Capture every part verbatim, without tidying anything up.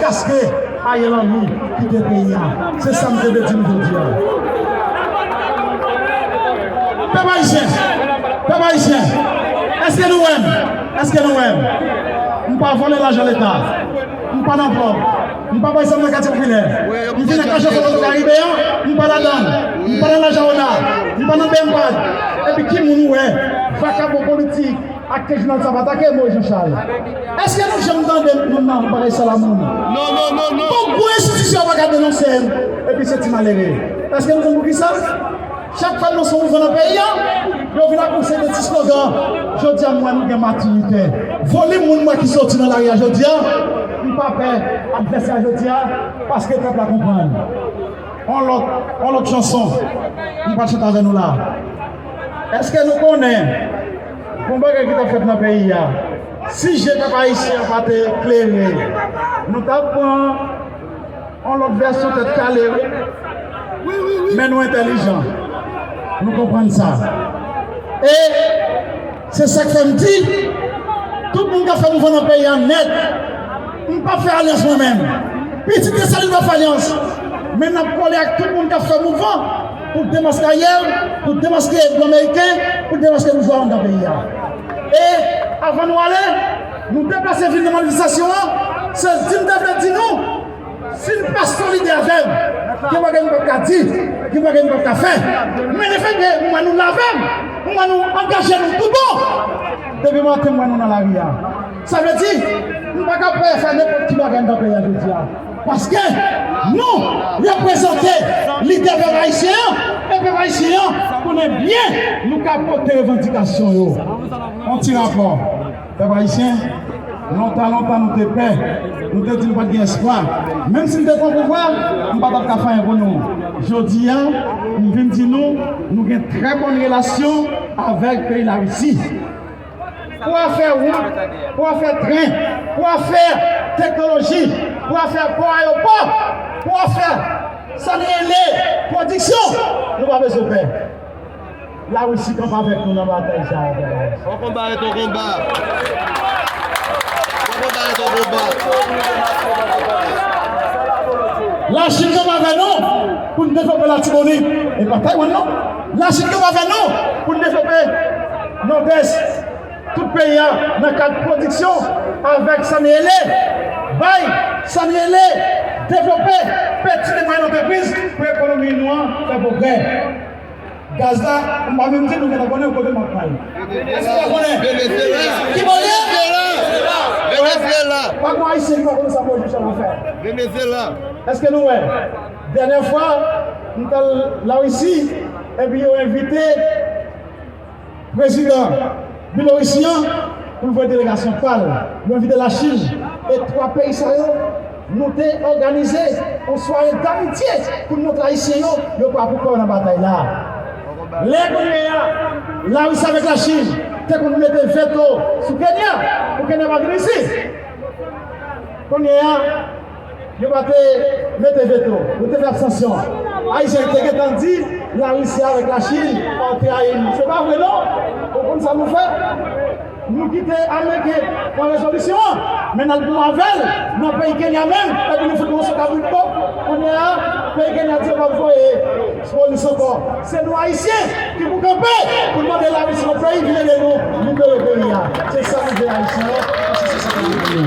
Paske Ariel Henry kite peyi a. Se sa m te vle di nou jodi a. Pèp ayisyen, pèp ayisyen, èske nou wè m? Èske nou wè m? M pa vòlè lajan Leta. M pa nan vòl. M pa bay zam nan katye popilè. M vin ak lajan Fondasyon Karibe a, m pa ladan l. M pa nan lajan ona. M pa nan B M pad. Epi ki moun ou wè? Vakabon politik. Ak Reginald Zapata ke Moïse Jean Charles. Èske nou janm tande moun nan bagay sa la moun? Non, non, non, non. Bon, gwo enstitisyon pa ka denonse m, epi se ti malere. Èske nou konn poukisa? Chak fwa nou sou mouvman nan peyi a, yo vin ak yon seri de ti slogan. Jodi a, m wè nou gen matirite. Volim moun mwen ki soti nan lari a jodi a, m pa pè advèsè a jodi a, paske pèp la konprann. On lòt, on lòt chanson, m pral chante avè nou la. Èske nou konnen gon bagay ki t ap fèt nan peyi a? Si je pèp ayisyen an pa te klere, nou t ap pran on lòt vèsyon tèt kale, wi. Men nou entèlijan. Nou konprann sa. E se sa k fè m di, tout moun k ap fè mouvman nan peyi a nèt, m p ap fè alyans mwen menm. Pitit Desalin p ap fè alyans. Men n ap kole ak tout moun k ap fè mouvman pou demaske Ariel, pou demaske blan meriken, pou demaske boujwa anndan peyi a. E avan nou ale, nou deplase vin nan manifestasyon an, se di m te vle di nou, si n pa solidè avè m, gen bagay m p ap ka di, gen bagay m p ap ka fè. Men lefètke m wè nou la avè m, m wè nou angaje nou tout bon, depi maten m wè nou nan lari a. Sa vle di, m pa ka prè fè nenpòt ki bagay anndan peyi a jodi a. Paske nou reprezante lidè pèp ayisyen an, e pèp ayisyen an konnen byen nou ka pote revandikasyon yo. On ti rapò, pèp ayisyen, lontan, lontan nou te pè, nou te di nou pa t gen espwa. Menm si n te pran pouvwa, nou pa t ap ka fè anyen pou nou. Jodi a, m vin di nou, nou gen trè bòn relasyon avèk peyi Larisi. Pou afè wout, pou afè tren, pou afè teknoloji, pou afè pò, ayewopò, pou afè sa n rele pwodiksyon, nou pa bezwen pè. Larisi kanpe avèk nou nan batay sa a. On konba rete on konba. On konba rete on konba. Lachin kanpe avèk nou pou n devlope Latibonit. E pa Taiwan non. Lachin kanpe avèk nou pou n devlope Nòdès. Tout peyi a nan kad pwodiksyon avèk sa n rele bay, sa n rele devlope peti e mwayèn antrepriz pou ekonomi nou an fè pwogrè. Gaz la, m pa menm di nou gentan konnen kote m ap pral. Èske w konnen? Ki bò l ye? Venezyela! Pa gen Ayisyen ki pa konnen sa Moïse Jean Charles ap fè. Venezyela! Èske nou wè? Dènyè fwa, m t al Larisi, epi yo envite prezidan Byelorisi an pou l voye delegasyon pa l. Yo envite Lachin. E twa peyi sa yo, nou te òganize yon sware damitye pou n montre Ayisyen yo, yo pa pou kò yo nan batay la. Lè kounye a, Larisi avèk Lachin te konn mete veto sou Kenya, pou Kenya pa vin isit. Kounye a, yo pa te mete veto, yo te fè abstansyon. Ayisyen te gentan di, Larisi avèk Lachin pa trayi nou. Se pa vre non. Ou konn sa nou fè? Nou kite Ameriken pran rezolisyon an, men n al pran avè l nan peyi Kenya menm, epi nou fout yon sot abrit kòk. Kounye a, peyi Kenya di yo p ap voye polis ankò. Se nou Ayisyen ki pou kanpe pou n mande Larisi yon peyi vin ede nou libere peyi a. Se sa nou vle Ayisyen an, se sa nou vle.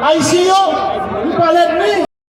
Ayisyen yo, m pa lènmi,